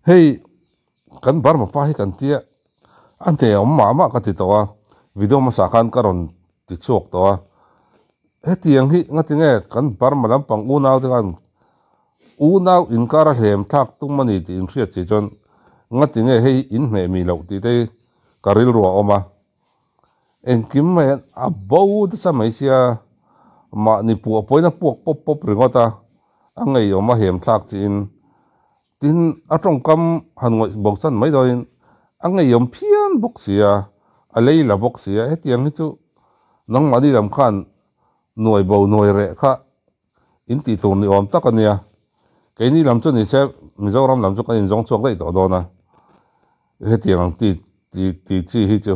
Hei kan Burma pa hi kan tia a hne awm mah mah ka ti tawh a, video hmasa khan ka rawn ti chhuak tawh a. Hetiang hi ngatinge kan Burma lampang unau te khan unau inkar a hlem thlak tum a ni tih inhriat si chuan ngatinge hei inhmeh mi loh tih te hi ka rilru a awm a. Engkim mai hian a bo nasa mai sia, mahni puah pawhin a puak pawp pawp ringawt a, a ngeiawm a hem thlak chiin tin a tawngkam han ngawih bo chan mai dawhin a ngeiawm phian bawk sia, a lei la bawk sia, hetiang hi chu nangmahni lam khan nuai bo nuai reh kha in tih tur ni awm tak a nia. Keini lam chu ni se Mizoram lam chu kan inzawng chhuak daih tawh dawn a, hetiang ang ti ti ti chi hi chu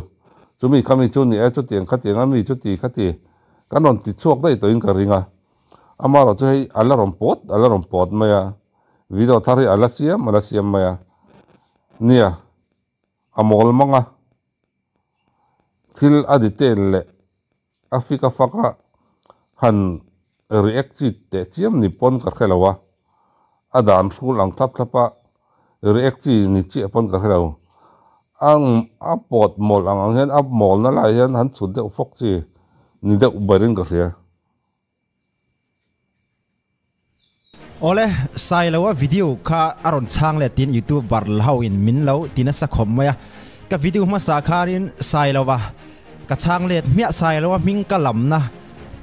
chumi khami chu ni e chutiang khatiang a mi chuti khati kan rawn ti chhuak daih tawhin ka ring a, amaherawh chu hei a la rawn pawt a la rawn pawt mai a, video thar hi a la siam a la siam mai a, nia a mawl mang a, thil a detail leh A fik a fak a, han react chi teh chiam ni pawn ka hre lo a, a dan hrul ang thlap thlap a, react chi ni chiah pawn ka hre lo. A a pawt mawlh ang ang hian a mawlna lai hian han chhut deuh fawk chi ni deuh berin ka hria. Awle, Sailoa video kha a rawn chhang leh tiin youtuber ho in min lo ti nasa khawp mai a, ka video hmasa khanin Sailoa ka chhang let hmiah Sailoa hming ka lamna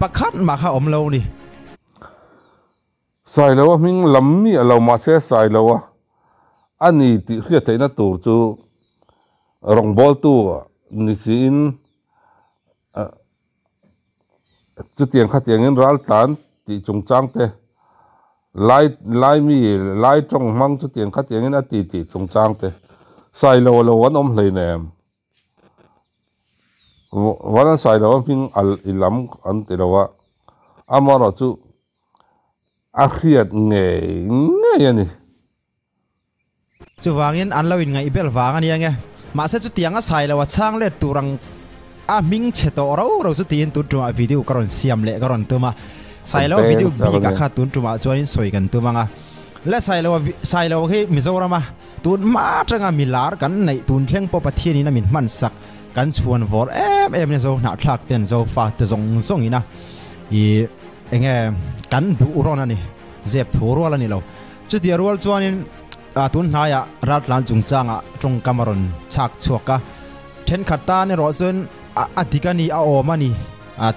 pakhat mah kha awm lo ni. Sailoa hming lam miah lo mahse Sailoa a ni tih hriat theihna tur chu rawngbawltu ni siin Chutiang khatiangin raltlan tih chungchang te, lai lai mi lai tawng hmang chutiang khatiangin a ti tih chungchang te sailo a lo an awm hleinem. Van an sailo a hming al i lam an ti lo a, amaherawh chu a hriat ngei ngei a ni. Chuvangin an lo inngaih bel vang a nia nge. Mahse chutiang a sai lo a chhang let tur ang a hming chhe tawh ro ro chu tiin tun tumah video ka rawn siam leh ka rawn tum a. Sailo video bik ah kha tun tumah chuanin sawi kan tum ang a. Le Sailo Sailo hi Mizoram a tun hma atanga milar kan neih tun thleng pawh Pathianin a min hman sak kan chhuan vawr em em in a zo hnahthlak ten Zofa te zawng zawng in a i enge kan duh rawn a ni zep thu rual a ni lo. Chutia rual chuanin tun hnaiah raltlan chungchangah tawngkam a rawn chhak chhuak a, thenkhat tan erawh chuan a dik a ni, a awm a ni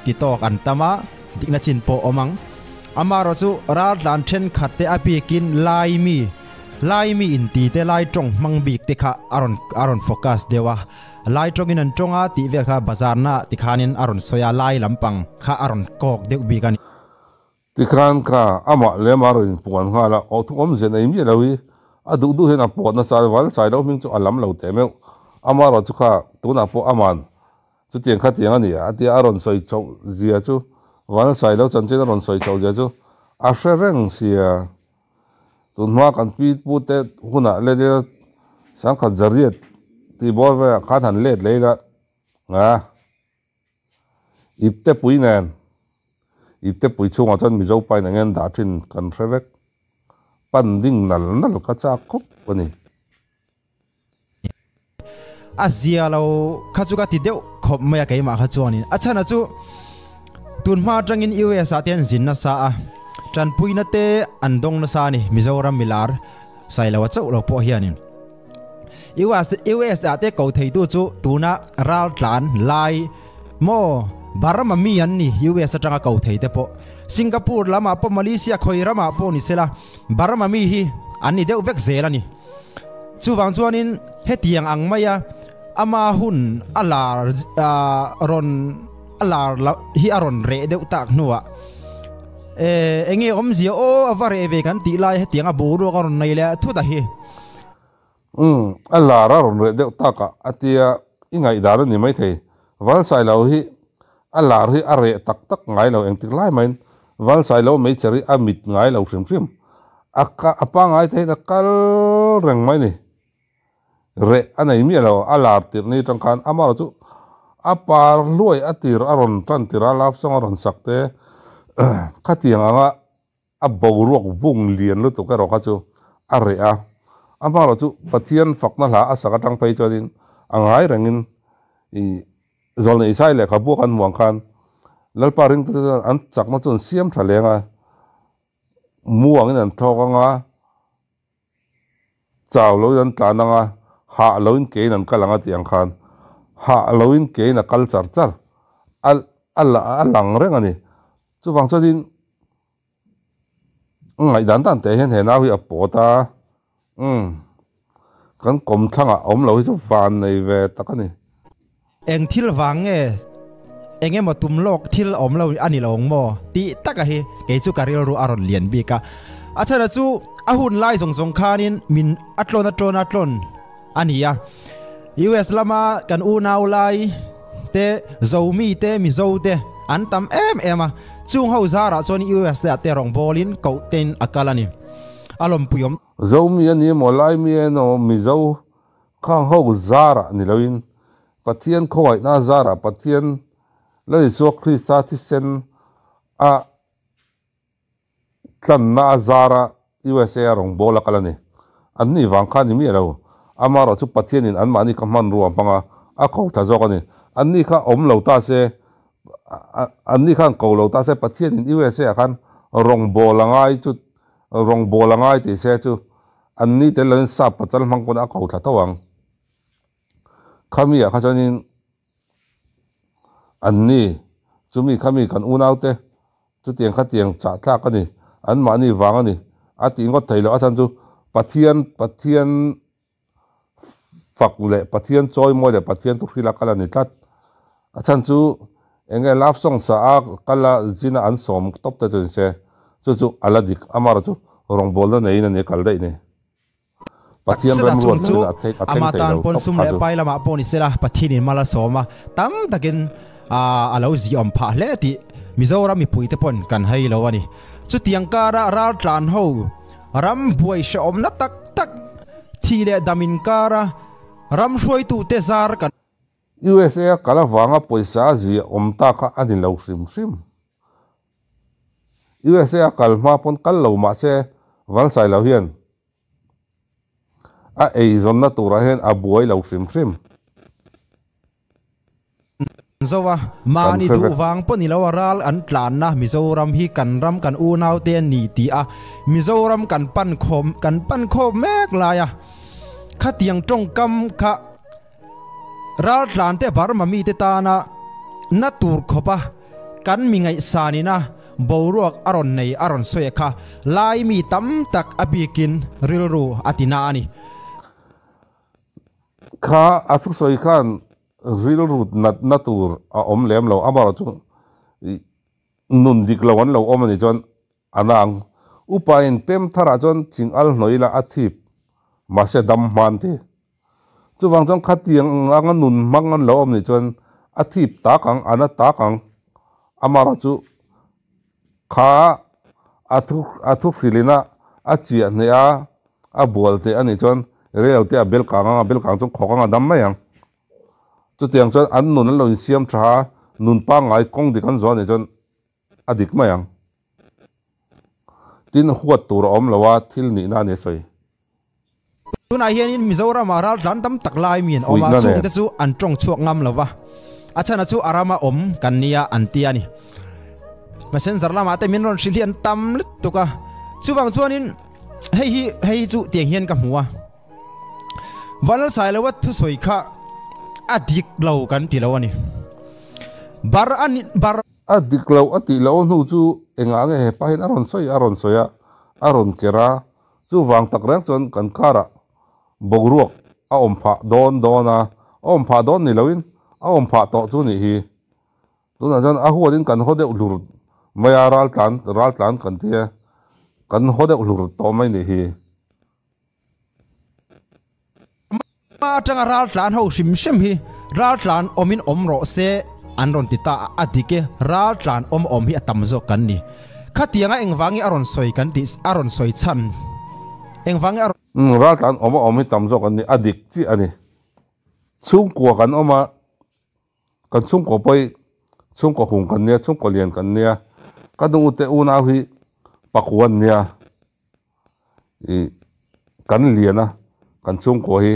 ti tawk an tam a, dikna chin pawh awm ang. Amaherawh chu raltlan thenkhat te a bikin Laimi, Laimi inti te, Lai tawng hmang bik te kha a rawn a rawn focus deuh a, Lai tawngin an tawng a tih vel kha bazarna tikhanin a rawn sawi a, Lai lampang kha a rawn kawk deuh bik a ni. Tikhan kha amah lem a rawn inpuan nghal a, aw thu awmzia nei miah lo hi a duh duh hian a pawt nasa a, Val Sailo hming chu a lam lo teh meuh. Amaherawh chu kha tunah pawh aman chutiang khatiang a ni a tia a rawn sawi chhoh zia chu Val Sailo chanchin a rawn sawi chhoh zia chu a hre reng sia. Tunhma kan pi pu te hunah let ila Sangkhat Zariat tih bawr velah khan han let leh ila a. Iptepui nen, Iptepui chhungah chuan Mizo pain eng en dah thin kan hre vek. Pan ding nal nal ka chak khawp a ni. A zia lo kha chu ka ti deuh khawp mai a keimah kha chuanin. A chhan a chu tun hma atangin US ah te an zin nasa a, tanpuina te an dawng nasa a ni Mizoram milar Sailoa chauh lo pawh hianin. US US ah te ko thei tu chu tuna ral tlan lai maw Burma mi an ni US atanga ko thei te pawh Singapore lamah pawh Malaysia khawi ramah pawh ni sela Burma mi hi an ni deuh vek zel a ni chuvang chuanin hetiang ang maia ama hun a lar rawn a lar hi a rawn reh deuh tak hnuah enge awmzia aw a va reh ve kan tih lai hetiang a boruak a rawn nei leh thut a hi. Umm, a lar a rawn reh deuh tak a, a tia i ngaihdan a ni maithei. Valsailo hi a lar hi a reh tak tak ngai lo engtik lai maiin Valsailo meichher hi a mit ngai lo hrim hrim. A ka a pangngai theihin a kal reng mai ni. Reh a nei miah lo, a lar tirh ni atang khan amaherawh chu a par hluai a tir a rawn tan tir a, love song a rawn sak te khatiang anga a boruak vung lian lutuk erawh kha chu a reh a. Amaherawhchu Pathian fakna hla a sak atang phei chuanin a ngai rengin ih Zawlnei Isai lehkhabu kan hmuh ang khan Lalpa ringtute chuan an chakna chu an siam tha leng a, mu angin an thlawk ang a, chau loin an tlan ang a, hah loin kein an kal ang a tih ang khan hah loin kein a kal char char a a lang reng a ni. Chuvang chuanin Ngaihdan dan teh hian he nau hi a pawt a, umm kan kawmthlangah awm lo hi chu van nei ve tak a ni. Eng thil vang nge eng emaw tum lawk thil awm lo a ni lo ang maw tih taka hi kei chu ka rilru a rawn lian bik a. A chhan a chu a hun lai zawng zawng khanin min a tlawn a tlawn a tlawn a ni a. US lama kan unau lai te Zomi te Mizo te an tam em em a. Chung ho zarah chuan US te ah te rawngbawlin koh tein a kal a ni. A lawmpui awm. Zomi a ni emaw Laimi emaw Mizo khang ho zarah ni loin Pathian khawngaihna zarah Pathian Lal Isua Krista thisen a tlanna a zara USA a rawngbâwl a kal a ni. An nih vang kha ni miah lo. Amaherawh chu Pathianin anmahni kha hmanrua a hmang a, a ko tha zawk a ni. Anni kha awm lo ta se, anni khan ko lo ta se, Pathianin USA ah khan rawngbâwl a ngai chu, rawngbâwl a ngai tih se chu, anni tel loin sap pachal hmang pawn a ko thla tho ang. Khami ah kha chuanin An ni, chumi khami kan unaute chutiang khatiang chah tlak a ni, anmahni vang a ni a tih ngawt thei loh a chhan chu Pathian, Pathian fak leh Pathian chawimawi leh Pathian thu hrila kal a ni tlat. A chhan chu eng nge love song sa a kal a zin a an sawm tawp te chu ni se, chu chu a la dik amaherawhchu rawngbawlna neiin a ni a kal daih ni. Pathian Takzet a remruat chung chu lovin a thleng a thleng ama thei tan lo pawn tawp sum kha leh chu. pai lamah pawh ni sela Pathianin mal a sawm a, tam takin a lo ziawm phah hle tih Mizoram mipuite pawn kan hei lo a ni. Chutiang kara raltlan ho ram buai hrehawmna tak tak thi leh dam inkara ram hruaitute zar kan USA a kal avanga pawisa a ziawm ta kha a ni lo hrim hrim. USA a kal hma pawn kal lo mahse Valsai lo hian A eizawnna turah hian a buai lo hrim hrim. Zoa, Kan mahni hre duh vek. vang pawh ni lo a ral an tlanna Mizoram hi kan ram kan unaute a ni ti a Mizoram kan pan khawm kan pan khawm mek lai a khatiang tawngkam kha ral tlante Burma mite tana na tur khawp a Kan mi ngaihsan ina boruak a rawn nei a rawn sawi a kha, lai mi tam tak a bikin rilru a ti na a ni. Kha a thusawi khan rilru natna tur a awm lem lo, amaherawhchu nun dik lo an lo awm a nih chuan a na ang. Upain pem tharah chuan ching al hnawih ila a thip, mahse dam hman ti. Chuvang chuan khatiang anga nun hmang an lo awm nih chuan a thip tak ang, a na tak ang. Amaherawh chu kha a thu a thu hrilhin a a chiah hneh a, a bual hneh a nih chuan rei te a bel kang ang a, bel kang chuan khawk ang a dam mai ang. Chutiang chuan an nun an lo insiam tha a, nun pangngai kawng dik an zawh a nih chuan a dik mai ang. Tin, huat tur a awm lo a, thil nihna a ni a sawi. Tunah hianin Mizoramah raltlan tam tak lai mi an awm a, Fuihna chung nen. te chu an tawng chhuak ngam lo va, a chhan a chu a rama awm kan nia an ti a ni. Messenger lamah te min rawn hrilh hi an tam lutuk a, chuvang chuanin hei hi hei hi chu tiang hian ka hmu a, Vanlalsailoa thusawi kha a dik lo kan ti lo a ni. Bar a ni bar. A dik lo a tih loh hnu chu engah nge hepa hian a rawn sawi a rawn sawi a, a rawn ker a, Chuvang tak reng chuan kan karah boruak a awm phah dawn dawn a, a awm phah dawn ni loin a awm phah tawh chu nih hi. Tunah chuan a huatin kan haw deuh hlur mai a, raltlan raltlan kan ti a, kan haw deuh hlur tawh mai nih hi. Hma atanga raltlan ho hrim hrim hi raltlan awmin awm rawh se an rawn ti ta a, a dik e, raltlan awm awm hi a tam zawk kan ni. Khatianga engvangi a rawn sawi kan tih a rawn sawi chhan engvangi a. Umm raltlan awm a awm hi tam zawk an ni, a dik chiah a ni. Chhungkua kan awm a, kan chhungkua pawh hi chhungkua hung kan nia, chhungkua lian kan nia, ka nu te unau hi pakua an nia. Ih. kan lian a kan chhungkua hi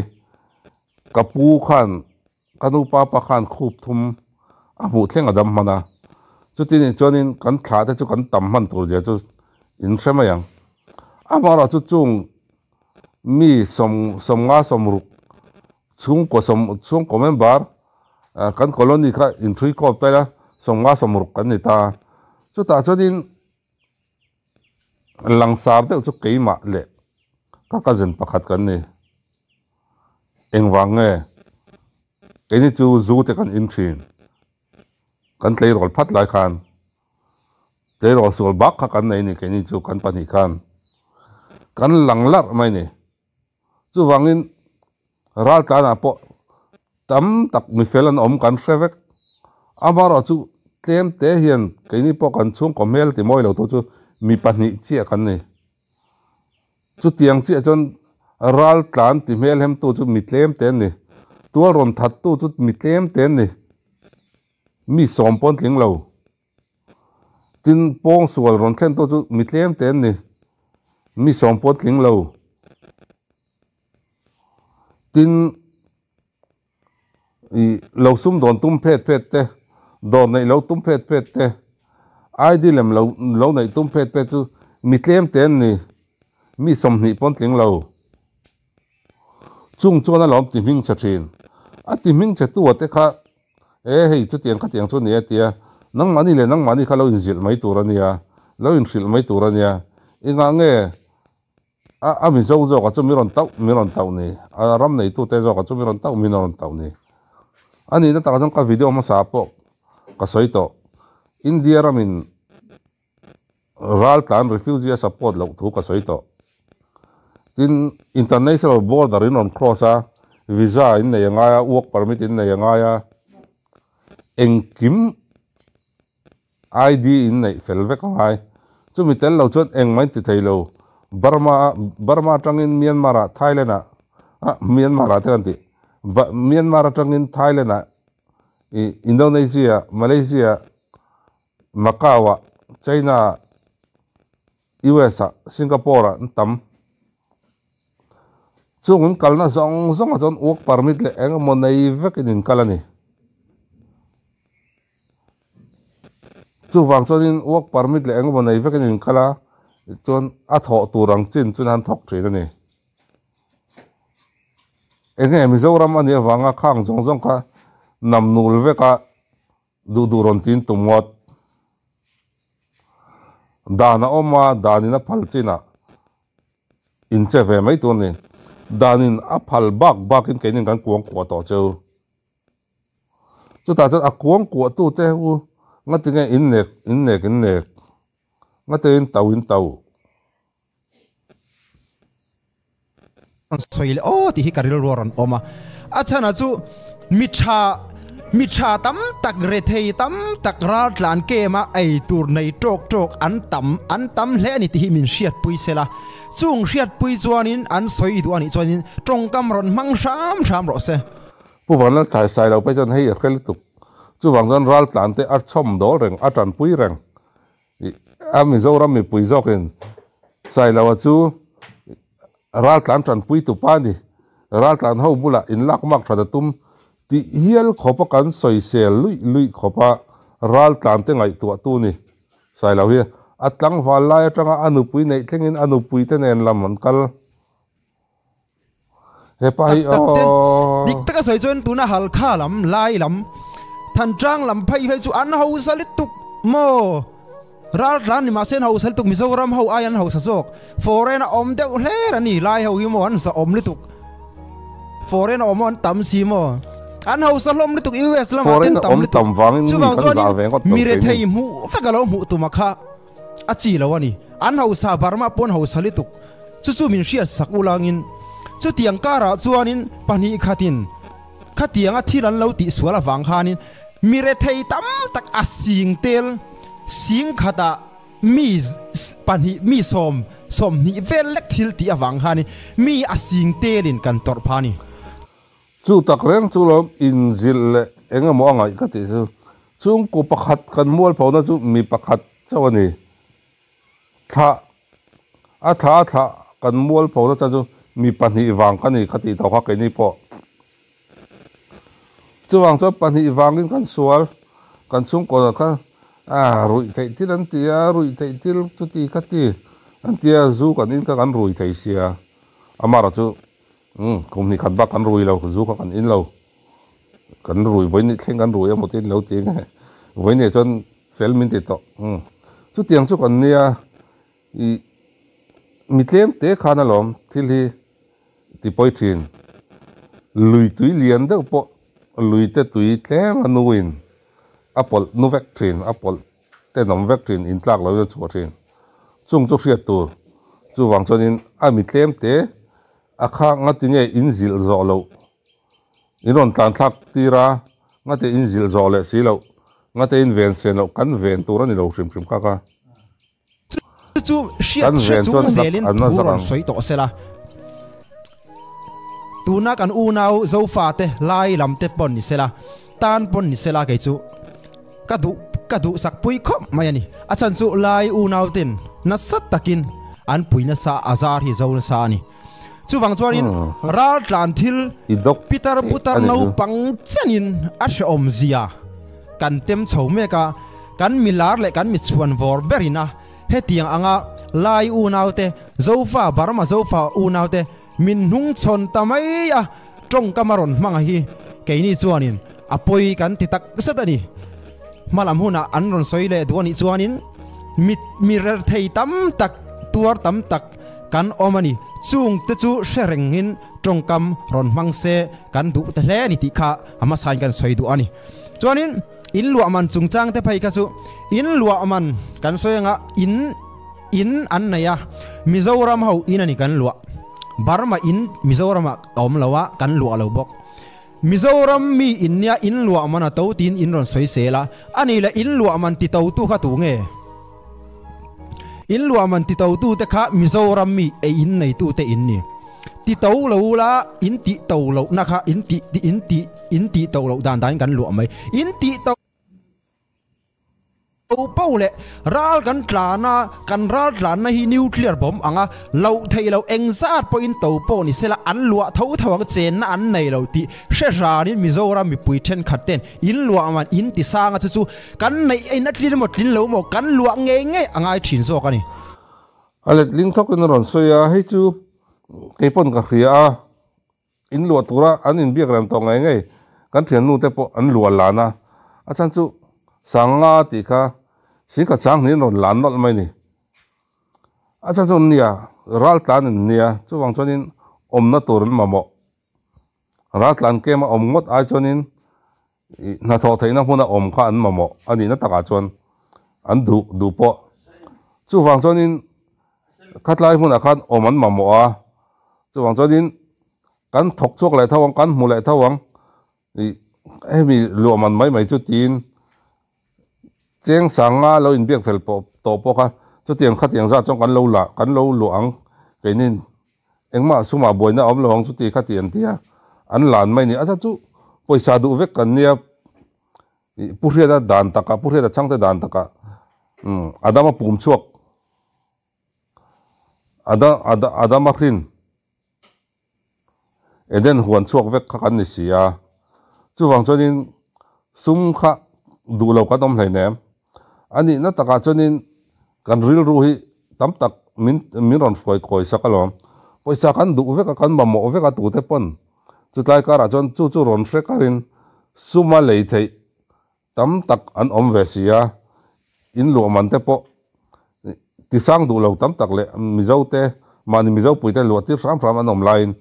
ka pu khan ka nu pa pa khan khup thum a hmuh thleng a dam hman a chuti nih chuanin kan thlah te chu kan tam hman tur zia chu in hre mai ang amaherawh chu chung mi sawm sawmnga sawmruk chhungkaw sawm chhungkaw member kan colony kha inhrui kawp ta ila sawmnga sawmruk kan ni ta chutah chuanin Langsar deuh chu keimah leh ka cousin pakhat kan ni. Engvang nge? Keini chu zu te kan in thin. Kan tleirawl phat lai khan tleirawl sual bak kha kan nei ni keini chu kan pahnih khan kan lang larh mai ni. Chuvangin raltlanah pawh tam tak mifel an awm kan hre vek. Amaherawh chu tlem te hian keini pawh kan chhungkaw hmel ti mawi lo tu chu mi pahnih chiah kan ni. Chutiang chiah chuan raltlan ti hmel hem tu chu mi tlem te an ni. Tual rawn that tu chu mi tlem te an ni. Mi sawm pawn tling lo. Tin, pawngsual rawn thlen tu chu mi tlem te an ni. Mi sawm pawn tling lo. Tin, ih lo sumdawn tum phet phet te, dawr neih lo tum phet phet te, ID lem lo lo neih tum phet phet chu mi tlem te an ni, mi 20 pawn tling lo. Chung chuan a lawm ti hming chhe thin. A ti hming chhe tu te kha e hei chutiang khatiang chu a ni a tia, nangmahni leh nangmahni kha lo inzilh mai tur a nia, lo inhrilh mai tur a nia, engah nge A a Mizo zawkah chu mi rawn tauh mi rawn tauh ni. A ram neitute zawkah chu mi rawn tauh min rawn tauh ni. A nihna takah chuan ka video hmasa pawh ka sawi tawh. India ramin raltlan refugee a support loh thu ka sawi tawh. Tin, international border in rawn cross a, visa in nei a ngai a, work permit in nei a ngai a, engkim ID in neih fel vek a ngai. Chumi tel lo chuan engmah in ti thei lo. Burma Burma atangin Myanmar ah Thailand ah ah Myanmar ah te kan tih Myanmar atangin Thailand ah ih Indonesia Malaysia Macau ah China ah US ah Singapore ah an tam. Chung in kalna zawng zawng ah chuan work permit leh eng emaw nei vek in in kal a ni. Chuvang chuanin work permit leh engemaw nei vekin in kal a, chuan a thawh tur ang chin chuan an thawk thin a ni. Enge Mizoram a nih avanga khang zawng zawng kha nam nul veka duh duh rawn tin tum ngawt. Dan a awm a, danin a phal chinah in che ve mai tur a ni. Danin a phal bak bakin keinin kan kuang kuah tawh cheu. Chutah chuan a kuang kuah tu che u ngati nge in nek in nek in nek ngati in tau in tau. Sawi leh aw tih hi ka rilru a rawn awm a, a chhanah chu mi tha mi tha tam tak rethei tam tak raltlan kem a ei tur nei tawk tawk an tam an tam hle a ni tih hi min hriatpui sela, chung hriatpui chuanin an sawi duh a nih chuanin tawngkam rawn hmang hram hram rawh se. Pu Vanlal thlai sai lo pawh chuan hei a hre lutuk. Chuvang chuan raltlan te a chhawm dawl reng, a tanpui reng. Ih, a Mizoram mipui zawkin Sailoa chu raltlan tanpui tu pa ni. Raltlan ho bulah inlak mak that a tum tih hial khawpa kan sawisel luih luih khawpa raltlan te ngaihtuah tu ni. Sailo hi a tlangval lai atanga a nupui neih thlengin a nupui te nen lam an kal. Hepa hi Tak tak te, aw. dik taka sawi chuan tuna Halkha lam, Lai lam, Thanchang lam phei phei chu an hausa lutuk maw? Raltlan ni mahse an hausa lutuk, Mizoram ho ai an hausa zawk. Foreign a awm deuh hler a ni, Lai ho hi maw an zahawm lutuk. Foreign a awm an tam si maw? An hausa hlawm lutuk US lamah te Foreign an a tam awm lutuk. tam vangin mi Chuvang kan chuanin zah ve ngawt lo mi keini. rethei hmuh vek a lo hmuh tuma kha a chi lo a ni. An hausa Burma pawh an hausa lutuk. Chu chu min hriat sak ulangin chutiang karah chuanin pahnih khatin khatianga thil an lo tih sual avang khanin mi rethei tam tak a sing tel sing khatah mi pahnih mi sawm sawmhnih vel lek thil tih avang khanin mi a sing telin kan tawrh phah a ni. Chu tak reng chu lawm inzilh leh eng emaw a ngaih ka tih chu chhungkaw pakhat kan mualphona chu mi pakhat chauh a ni. Thlah a thlah a thlah kan mualpho na chan chu Mi pahnih vang ka ni ka tih tawh kha keini pawh. Chuvang chuan pahnih vangin kan sual, kan chhungkaw kha ah ruih theih thil an ti a, ruih theih thil chuti kha ti an ti a, zu kan in kha kan rui thei sia. Amaherawh chu umm kum hnih khat bak kan rui lo, zu kha kan in lo. Kan rui vawi ni thleng kan rui emaw tiin lo ti nge. Vawi ni chuan fel min ti tawh. Umm chutiang chu kan nia. I mi tlem te khan alawm thil hi ti pawi thin. Lui tui lian deuh pawh lui te tui tlem a nuin a pawlh nu vek thin, a pawlh tenawm vek thin, intlak loin a chhuah thin. Chung chu hriat tur chuvang chuanin a mi tlem te a kha ngatinge in zilh zawh loh, in rawn tlan thlak tir a, ngate in zilh zawh leh si loh, ngate in ven sen loh kan ven tur a ni lo hrim hrim kha kha. Chu chu hriat hre chung zelin thu rawn sawi tawh sela. Tuna kan unau Zofate lai lam te pawn ni sela, tan pawn ni sela kei chu ka duh ka duhsak pui khawp mai a ni. A chhan chu lai unau ten nasa takin an pui nasa a zar hi zo nasa a ni. Chuvang chuanin raltlan thil pitar putar naupang chenin a hrehawm zia kan tem chho mek a. Kan milar leh kan michhuan vawr berin a hetiang anga Lai unaute, Zofa, Burma Zofa unaute min hnungchhawn ta mai a, tawngkam a rawn hmang a hi keini chuanin a pawi kan ti tak zet a ni. Hmalam hunah an rawn sawi leh duh a nih chuanin mit mi rer thei tam tak, tuar tam tak kan awm a ni. Chungte chu hre rengin tawngkam rawn hmang se kan duh ta hle a ni tih kha a hmasain kan sawi duh a ni. Chuanin. In luah man chungchang te phei kha chu in luah man kan sawi anga in in an nei a, Mizoram ho in a ni kan luah. Burma in Mizoram ah a awm lo a, kan luah lo bawk. Mizoram mi in nia in luah man a to tiin in rawn sawi sel a, a ni le in luah man ti to tu kha tu nge? In luah man ti to tu te kha Mizoram mi ei in nei tu te in ni. Ti to lo la in tih to loh na kha in tih in tih in tih to loh dan dan in kan luah mai. In tih to po leh ral kan tlan a, kan ral tlanna hi nuclear bomb ang a, loh theih loh engzat pawhin to pawh ni sela an luah tho tho ang chenna an nei lo tih hre hranin Mizoram mipui thenkhat ten in luah man in ti sang a chu chu kan neih in a tlin emaw tlin lo maw kan luah ngei ngei a ngai thin zawk a ni. A letling thawkin a rawn sawi a, hei chu kei pawn ka hria a, in luah tura an inbiak rem tawh ngei ngei, kan thiannu te pawh an luah lan a, a chhan chu Sanga tih kha Singkhat Sanghnih an rawn lan nawlh mai ni. A chhan chu an nia, ral tlan an nia, chuvang chuanin awmna tur an mamawh. Ral tlan kem a awm ngawt ai chuanin Hnathawh theihna hmuna awm kha an mamawh a nihna takah chuan an duh duh pawh. Chuvang chuanin khatlai hmunah khan awm an mamawh a, chuvang chuanin kan thawk chhuak leh tho ang, kan hmu leh tho ang ih hemi luahman mai mai chu tiin cheng sanga lo inbiak fel pawh tawh pawh kha chutiang khatiang zat chuan kan lo la kan lo luah ang keinin Engmah sumah buaina a awm lo ang chu ti kha ti an ti a, an lan mai ni. A chu pawisa duh vek kan nia, ih Pu Hriata dan takah, Pu Hriata chhangte dan takah umm Adama pum chhuak, Ada Ada Adama hrin Eden huan chhuak vek kha kan ni si a, chuvang chuanin sum kha duh lo kan awm hleinem. A nihna takah chuanin Kan rilru hi tam tak min min rawn hruai khawi sak alawm. Pawisa kan duh vek a, kan mamawh vek a tute pawn chutlai karah chuan chu chu rawn hre karin suma lei theih tam tak an awm ve si a, in luah man te pawh tisang duh lo tam tak leh Mizo te mahni Mizo pui te luah tir hram hram an awm laiin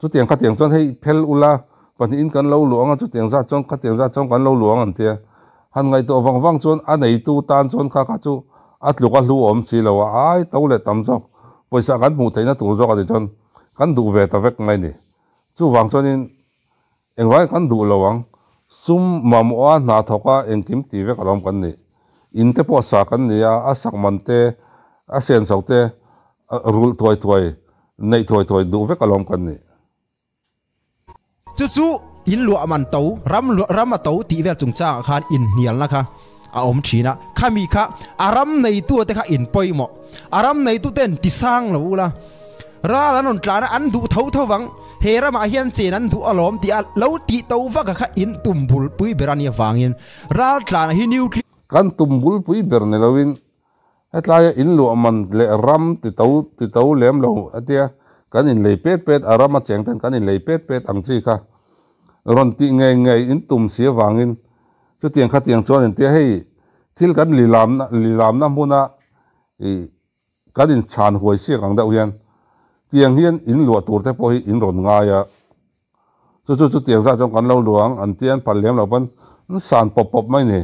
chutiang khatiang chuan hei phel ula pahnihin kan lo luah ang a, chutiang zat chuan khatiang zat chuan kan lo luah ang an tia. Han ngaihtuah vang vang chuan a neitu tan chuan kha kha chu a tluk a hlu awm si lo a, ai to leh tam zawk pawisa kan hmuh theihna tur zawk a nih chuan kan duh ve ta vek mai ni. Chuvang chuanin engvangin kan duh lo ang, sum mamawh a hna thawk a engkim ti vek alawm kan nih. In te pawh sa kan ni a, a sak man te, a sen chho te rulh thuai thuai, neih thuai thuai duh vek alawm kan nih. Chu chu in luah man to, ram ram a to tih vel chungchangah khan inhnialna kha a awm thin a. Khami kha a ram neitu te kha in pawimawh. A ram neitu ten ti sang lo ula, Ral an rawn tlan a, an duh tho tho vang. He ramah hian chen an duh alawm tih a lo tih to vak a kha in tum bulpui ber a nih avangin ral tlana hi nuclear Kan tum bulpui ber ni loin Hetlaia in luah man leh ram ti to ti to lem lo a tia, kan inlei pet pet a ram a cheng ten kan inlei pet pet ang chi kha rawn tih ngei ngei in tum si avangin chutiang khatiang chuan in tia hei thil kan lilamna lilamna hmuna ih kan inchhan huai siak ang deuh hian tiang hian in luah tur te pawh hi in rawn ngai a, chu chu chutiang zat chuan kan lo luang an tia an phal lem lo pawn an san pawp pawp mai ni.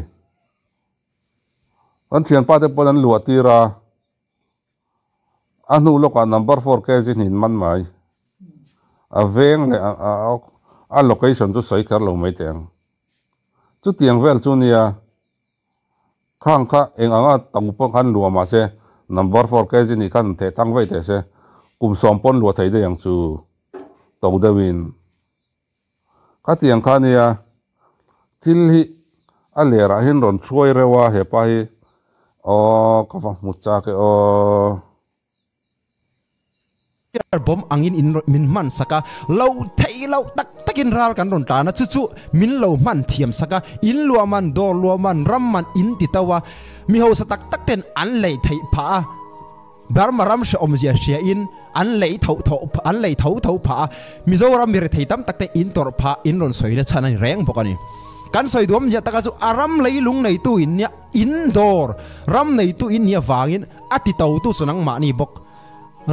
Kan thianpa te pawn an luah tir a, a hnu lawkah number four kg hnin man mai. A veng leh a location chu sawi kher lo mai teh ang. Chutiang vel chu nia, khang kha eng anga to pawh khan luah mah se number four kg nih khan theh thang vei teh se, kum sawm pawn luah thei daih ang chu to deuhin. Khatiang kha nia, thil hi a lerah hian rawn hruai reuh a hepa hi aw ka va hmu chak e aw. Bomb angin in min hman sak a, lo theih loh tak takin ral kan rawn tlan a, chu chu min lo hman thiam sak a, in luah man, dawr luah man, ram man in ti to a, mi hausa tak tak ten an lei theih phah a. Burma ram hrehawmzia hria in an lei tho tho an lei tho tho phah a, Mizoram mi rethei tam tak te in tawrh phah in rawn sawi na chhan a ni reng bawk a ni. Kan sawi duam zia taka chu a ram lei lung neitu in nia in dawr ram neitu in nia vangin a ti to tu chu nangmahni bawk.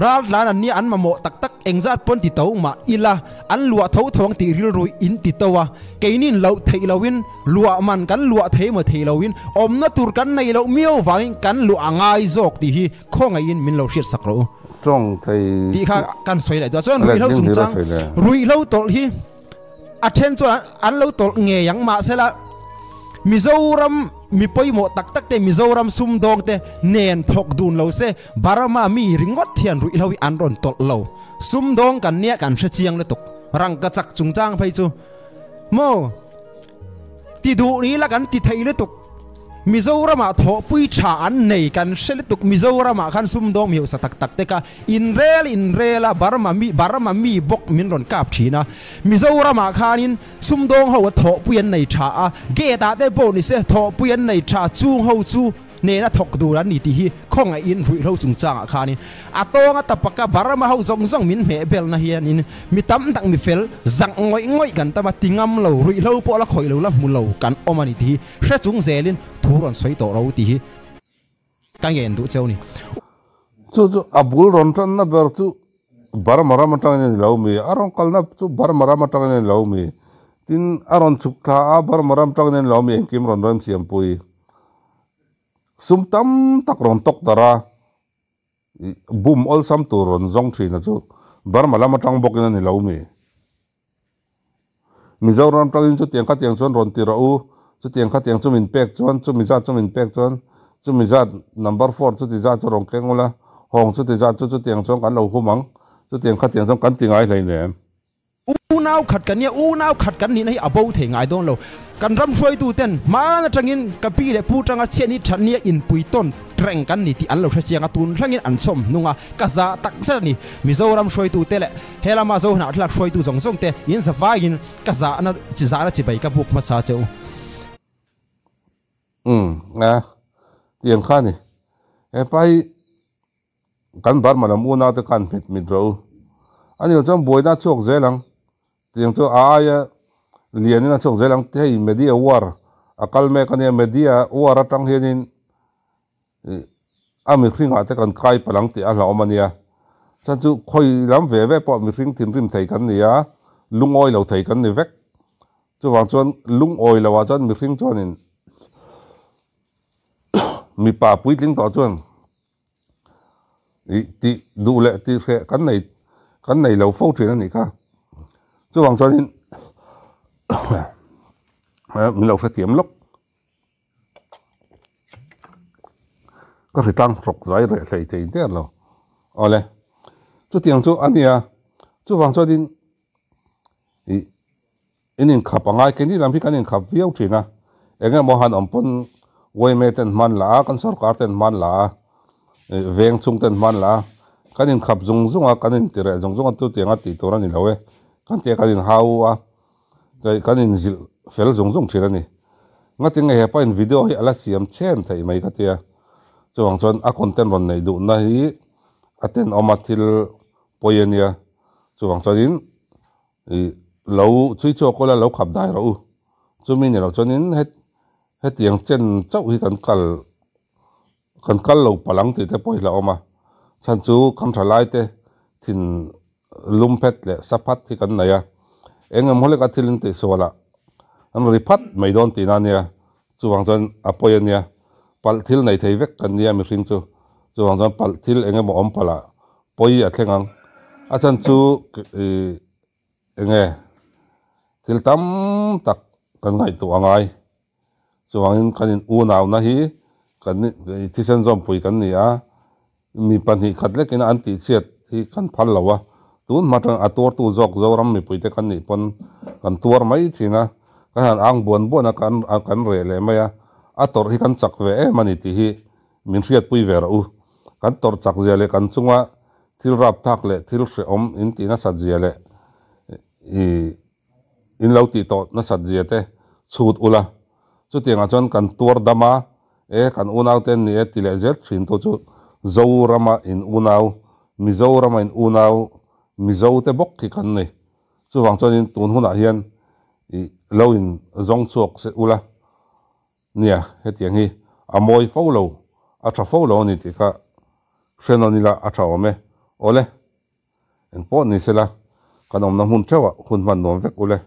Ral tlan an nia an mamawh tak tak engzat pawn ti to mah ila an luah tho tho ang tih rilru in ti to a, keinin loh theih loin Luah man kan luah thei maw thei loin awmna tur kan nei loh miau vangin kan luah a ngai zawk tih hi khawngaihin min lo hriat sak rawh u. Tawng thei Tih kha kan sawi leh duah. Chuan ruihhlo chungchang, ruihhlo tawlh hi a then chuan an lo tawlh ngei ang mahsela Mizoram mi pawimawh tak tak te, Mizoram sumdawng te nen thawk dun lo se Burma mi ringawt hian ruihhlo hi an rawn tawlh lo. Sumdawng kan nia kan hre chiang lutuk. Rangkachak chungchang phei chu maw? Ti duh ni la kan ti thei lutuk. Mizoramah thawhpui tha an nei kan hre lutuk. Mizoramah khan sumdawng mi hausa tak tak te kha inrel inrel a, Burma mi Burma mi bawk min rawn kap thin a. Mizoramah khanin sumdawng ho a thawhpui an nei tha a, gate ah te pawh ni se thawhpui an nei tha, chung ho chu Hnena thawk dur an ni tih hi khawngaihin ruihhlo chungchangah khanin a tawng a tapaka Burma ho zawng zawng min hmeh belna hianin mi tam tak mi fel zak ngawih ngawih kan tam a, ti ngam lo, ruihhlo pawh la khawih lo la hmu lo kan awm a ni tih hi hre chung zelin thu rawn sawi tawh ro tih hi ka ngen duh cheu ni. Chu chu a bul rawn tanna ber chu Burma ram atangin a ni lo mi, a rawn kalna chu Burma ram atangin a ni lo mi, tin a rawn chhuk thla a Burma ram atangin a ni lo mi engkim rawn remsiampui. Sum tam tak rawn tawk darh a, bum awlsam tur rawn zawng thin a chu Burma lam atang bawkin a ni lo mi. Mizoram tangin chutiang khatiang chuan rawn ti rawh u, chutiang khatiang chu min pek chuan, chumi zat chu min pek chuan, chumi zat number four chuti zat chu rawn keng ula, hawng chuti zat chu chutiang chuan kan lo hum ang, chutiang khatiang chuan kan ti ngai hleinem. Unau khat kan nia, unau khat kan nihna hi a bo thei ngai dawn lo. Kan ram hruaitu ten hmaan atangin ka pi leh pu tanga chhiat ni that nia inpui tawn reng kan ni tih an lo hre chiang a, tun thlengin an chhawm hnung a, ka za tak zet a ni. Mizoram hruaitu te leh he lama Zohnahthlak hruaitu zawng zawng te in za vaiin ka zahna chi zahna chibai ka buk hmasa che u. Umm a, tiang kha ni. Hepa hi Kan Burma lam unau te khan hmet mit rawh u. A ni lo chuan buaina a chhuak zel ang. Tiang chu a aia lianin a chhuak zel ang. Hei media war a kal mek a nia, media war atang hianin a mihringah te kan kai palh ang tih a hlauhawm a nia. Chuan chu khawi lam ve ve pawh mihring thinrim thei kan ni a, lungawi lo thei kan ni vek. Chuvang chuan lungawi loah chuan mihring chuanin mipa puitling tawh chuan Ih tih duh leh tih hreh kan nei kan nei lo fo thin a nih kha. Chuvang chuanin min lo hrethiam lawk. Ka hritlang hrawk zai reh hlei thei der lo. Awle, chutiang chu a nia. Chuvang chuanin ih in inkhap a ngai keini lam hi kan inkhap viau thin a eng emaw han awm pawn yma ten hman la a kan sorkar ten hman la a ih veng chhung ten hman la a Kan inkhap zung zung a, kan intireh zung zung a, chutianga tih tur a ni lo e. Kan tia kan inhau a, kan inzilh fel zung zung thin a ni. Ngatinge hepa in video hi a la siam chhen theih mai ka tia. Chuvang chuan a content rawn neih duhna hi a tenawm a thil pawi a nia. Chuvang chuanin ih lo chhui chhuak ula lo khap dai rawh u. Chumi ni loh chuanin hetiang chen chauh hi kan kal kan kal lo palh ang tih te pawh hi hlauhawm a. Chhan chu kan tha lai te thin lum phet leh sa phat hi kan nei a. Eng emaw hlek a thil in tih sual ah an ri phat mai dawn tihna a nia. Chuvang chuan a pawi a nia. Palh thil nei thei vek kan nia mihring chu. Chuvang chuan palh thil eng emaw awm palh ah pawi a thleng ang. A chhan chu ih eng nge thil tam tak kan ngaihtuah a ngai. Chuvangin kan in unauna hi kan thisen zawmpui kan ni a, mi 2 khat lekin an tihchhiat hi kan phal lo a, tun hma atang a tuartu zawk Zoram mipuite kan nih pawn kan tuar mai thin a, kan han ang buan buan a kan kan reh leh mai a, a tawrh hi kan chak ve em a ni tih hi min hriatpui ve rawh u. Kan tawrh chak zia leh kan chunga thil rapthak leh thil hrehawm in tih nasat zia leh ih in lo tih tawh nasat zia te chhut ula, chutiangah chuan kan tuar dam a, e kan unau te an ni e ti leh zel thin tu chu Zorama in unau, Mizorama in unau, Mizo te bawk hi kan ni. Chuvang chuanin tun hunah hian ih lo in zawng chhuak se ula nia hetiang hi a mawi fo lo, a tha fo lo a ni tih kha hre nawn ila a tha awm e. Awle, engpawh ni sela kan awmna hmun theuhah hun hman nuam vek ule.